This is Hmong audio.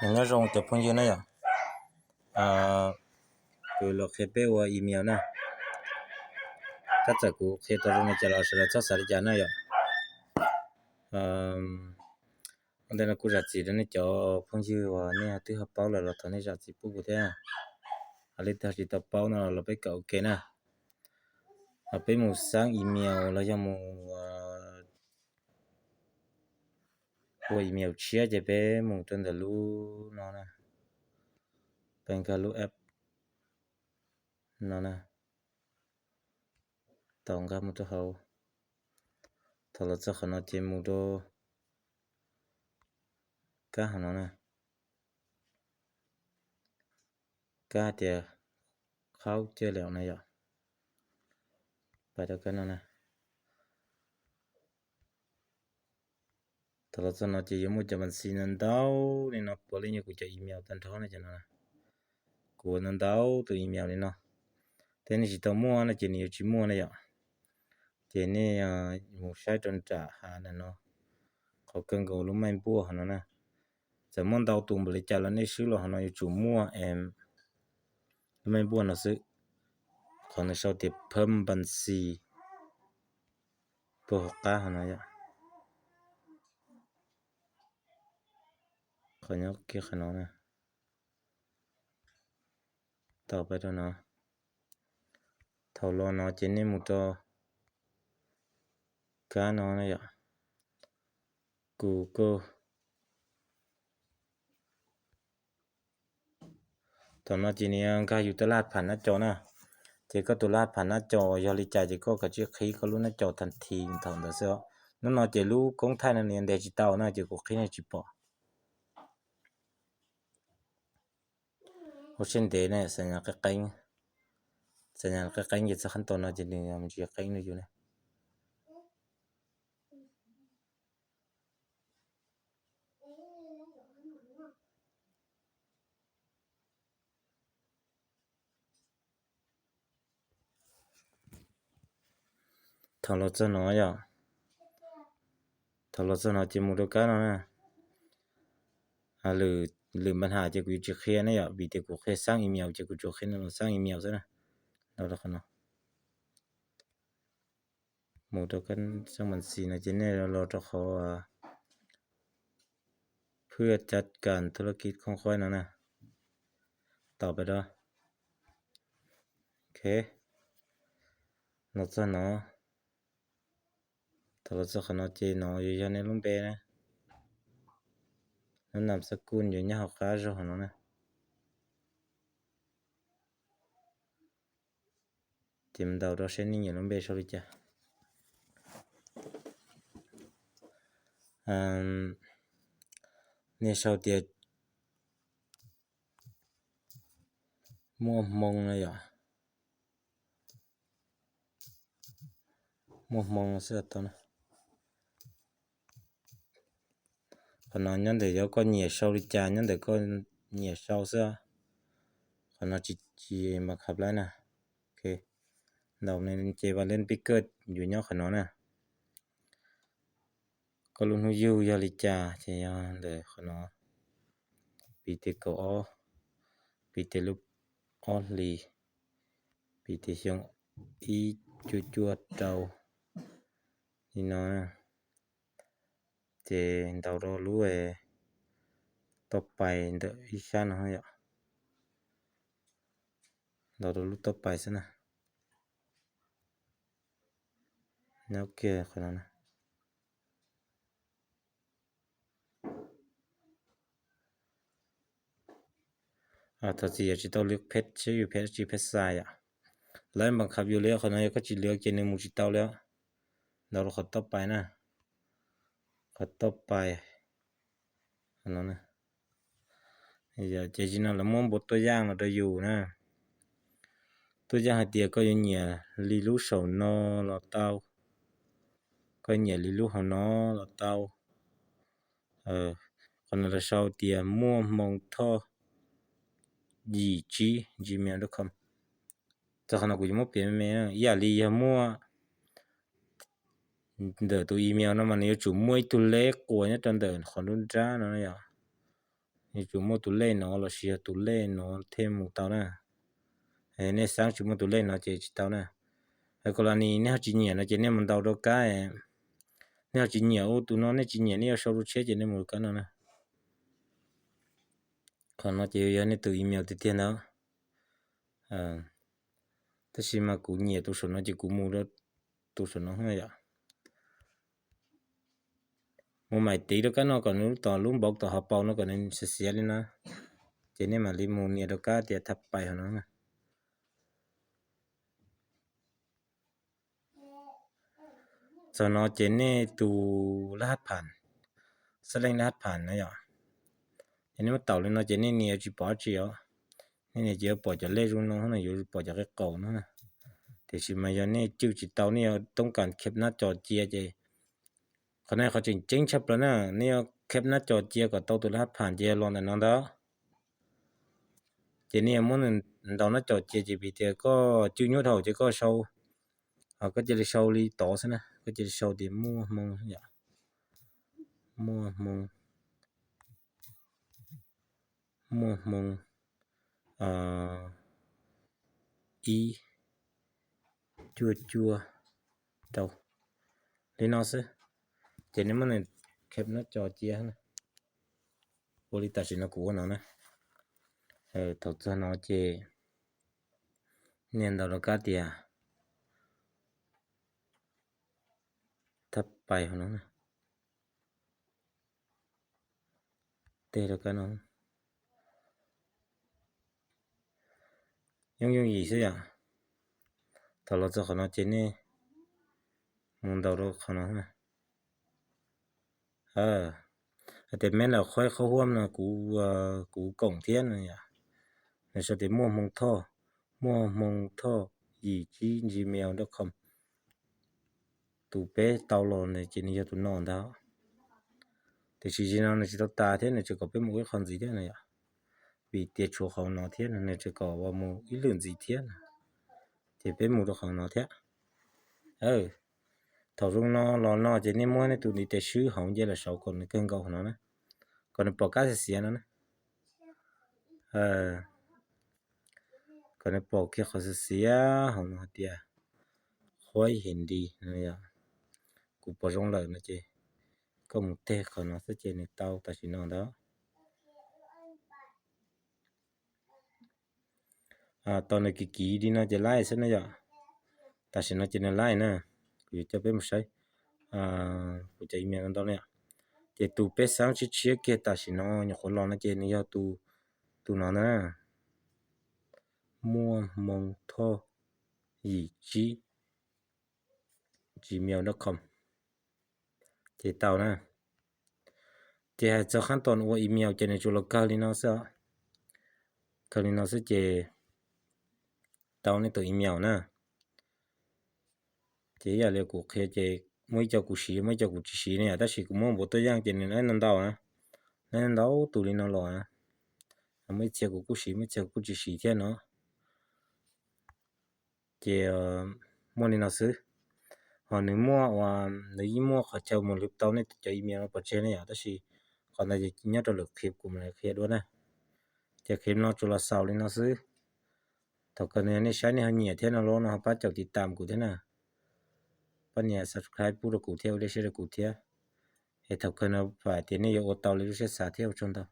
Nyob zoo cov phooj ywg na yom, kuv los qhia peb ua email na. Tab txawm kuv qhia tau zoo li cas los sawv daws txhob xav li cas na yom. Ua ntej no kuj zam txim rau nej cov phooj ywg uas nej twb ho paub lawm los thov nej zam txim pub kuv thiab. Hos leej twg tsis tau paub no los peb kawm ua ke na. Hos peb mus xaab email los yog mus ua email tshiab ces peb mus rau ntawm lub no na, peb nkag lub app no na, tau nkag mus rau hauv. Thaum los txog qhov no ces mus rau kab hauv no na, kab hais tias khauj caj leem na yom, pais rau kab no na. Thaum los txog no ces yuav muaj cov npas xis no ntau li no, puav leej yog kuv cov email tag nrho na cov no. Kuv ua ntau ntau tus email li no, thiab nej tsis tau muaj no ces nws yuav tsis muaj na yom. Ces nej mus saib rau nram hav ntawm no, qhov kawg nkaus lub maj npuaj hauv no na. Txawm muaj ntau tus npaum li cas los nej swb los hauv no yuav tsum muaj lub maj npuaj no xwb. Qhov nws sau tias phab npas xis puag hauv qab hauv no yom. Qhov nyob kiag qhov no na, tau pais rau no. Thaum los no ces nej mus rau kab no na yom, Google. Thaum no ces nws nkag yus tus laj pham nab co na, ces koj tus laj pham nab co yog li cas ces koj kav tsij qhib koj lub nab co thas this thaum ntawd xwb os. Hnub no ces lub koob thaij no nws ntes tsis tau na ces kuv qhib nej tsis pom. Ua siab ntev na, xav nyas qeeb qeeb, xav nyas qeeb qeeb ces txog qhov tau no ces nws tsis qeeb rau yus na. Thaum los txog no yom, thaum los txog no ces mus rau kab no na. Lwm npa ham ces kuv yuav tsis qhia ne yom, vim tias kuv qhia xab email ces kuv tsuas qhia no los xab email xwb na. Los rau qhov no, mus rau kab xab mas xis no ces nej los rau qhov phwj cav kas thu la kij khoob khuab no na, tau pab da. Ok, los txog no, thaum los txog qhov no ces no yuav yog nej lub npe na, lub nam xab kuj yuav nyob hauv qab zog no na. Ces ntaus rau seb nej nyiam lub npe sau li cas. Nej sau tias muaj hmoo no yom, muaj hmoo xwb tau na. Qhov no nyob ntawm yog koj nyiam sau li cas, nyob ntawm koj nyiam sau xwb. Qhov no tsis, tsis mas khab lab na. Ok, ntaus ces vas leej pib kawj yuav nyob qhov no na. Koj lub hnub yug yog li cas ces yog ntawm qhov no, piv tes kaum ob, piv tes lub ob hlis, piv tes xyoo ib cuaj cuaj rau li no. Ces ntaus rau lub tauj pais ntawm ib sab no yom, ntaus rau lub tauj pais xwb na. Nyob kiag qhov no na. Thov txim yog tsis tau lwv phev seb yus phev tsis phev xais yom. Lawv npas khab yus li qhov no yog koj tsis lwv ces nws mus tsis tau li. Ntaus rau qhov tauj pais na, qhov tauj pais no. Ces no lawv muab npua tuaj yaaj no rau yus na. Tuaj yaaj hais tias koj yuav nyiam li lub saum no los tau, koj nyiam li lub hauv no los tau. Qhov no lawv sau tias muaj hmoo thoj yim tsib gmail dot com. Txog qhov no kuv yuav muab piav me me, ib yam li yog muaj ntawm tus email no mas nws yuav tsum muaj ib tug leb quas nyob rau ntawm qhov nruab nrab no yom. Nws tsuas muaj tus lej no los sis yog tus lej no thiaj mus tau na. Nej xaab tsis muaj tus lej no ces tsis tau na. Hais kom los nis nej ho tsis nyiam no ces nej mus ntaus rau kab, nej ho tsis nyiam ua tus no, nej tsis nyiam nej yuav sau rau tshiab ces nej mus rau kab no na. Qhov no ces yog nej tus email tiag tiag ntawd. Tab sis mas kuv nyiam tus saum no ces kuv mus rau tus saum no yom. Mus maim tiv rau kab no kom nws lub tom lub npaum tom hauv paus no kom nws xiav xiav li no, ces nej mam li mus nias rau kab tias thab pais hauv no. Txog no ces nej tus laj hab pham, xab leej laj hab pham na yom, ces nej muab taum li no ces nej nias tsis pom dab tsi os. Nej nias ces yuav pom cov lej zoo no, yuav pom cov qe qaus no. Tiam sis mas yog nej cwj tsis tau, nej yuav toob kas kheb nab co cia ces qhov no qhov tseem ceeb tshaj plaws na. Nej yuav kheb nab co cia kom tau tus laj hab pham ces los ntawm no ntag. Ces nej yuav muab ntaus nab co cia ces piv tias koj cwj nyuaj dhau ces koj sau, koj cia li sau li tod xwb na, koj cia li sau tias muaj hmoo, muaj hmoo, muaj hmoo ib cuaj cuaj rau li no xwb. Ces nej muab nws kheb nab co cia, ua li tam sim no kuv ua no na. Thaum txog no ces nej ntaus rau kab tias thab pais hauv no na. Tej rau kab no yooj yooj yim xwb yom. Thaum los txog qhov no ces nej mus ntaus rau qhov no. Hais tias meb lam khuaib qhob huab no kuv, kuv koom thiab no yom. Nws sau tias muaj hmoo thoj, muaj hmoo thoj yim tsib gmail dot com. Tus peb tau los ces nws yog tus no ntag. Tiam sis zaum no nws tsis tau tas thiab, nws tseem kom peb mus ua ib qho ntxiv thiab no yom. Vim tias tshuav qhov no thiab nws tseem kom mus ib lwm ntxiv thiab, ces peb mus rau qhov no thiab. Thaum zoo no los no ces nej muab nej tus ntiv tes swb hauv nce los saud kom nws kawg nkaus qhov no na, kom nws pom kab xiav xiav no na. Kom nws pom kiag qhov xiav xiav hauv no hais tias khuaib hem nti no yom. Kuv pom zoo lawm no ces koj mus teg qhov no xwb ces nws tau tam sim no ntag. Tos nws kiv kiv li no ces laij xwb na yom. Tam sim no ces nws laij na, kuv yuav coj peb mus saib kuv cov email no ntau na yom. Ces tus peb xaab tshiab tshiab kiag tam sim no nyuam qhuav los no ces nws yog tus, tus no na, muaj hmoo thoj yim tsib gmail dot com. Ces tau na. Ces hais txog qhab tos ua email ces nws tsuas los kawg li no xwb, kawg li no xwb ces tau nej tus email na. Ces ib yam li kuv qhia ces muaj ib co kuv siv, muaj ib co kuv tsis siv ne yom, tab sis kuv muab npuav tuaj yeej ces nws laib ntau ntau na, laib ntau tus li no los na. Muaj ib txhia kuv kuj siv, muaj ib txhia kuv kuj tsis siv thiab no. Ces muaj li no xwb. Ho nws muaj ua, nws yeej muaj qhov chaw mus lwv tau nej cov email no pov tseg ne yom, tab sis qhov ntawd nyob rau lwm clip kuv mam li qhia dua na. Ces clip no tsuas los xaus li no xwb. Thaum kawg nws nej saib nej ho nyiam thiab no los no ho pab caum tiv tam kuv thiab na. Pab nias subscribe pub rau kuv thiab ua dej siab rau kuv thiab. Es thaum kawg no vam tias nej yuav ua tau li lub siab xav thiab ua tsaug ntau.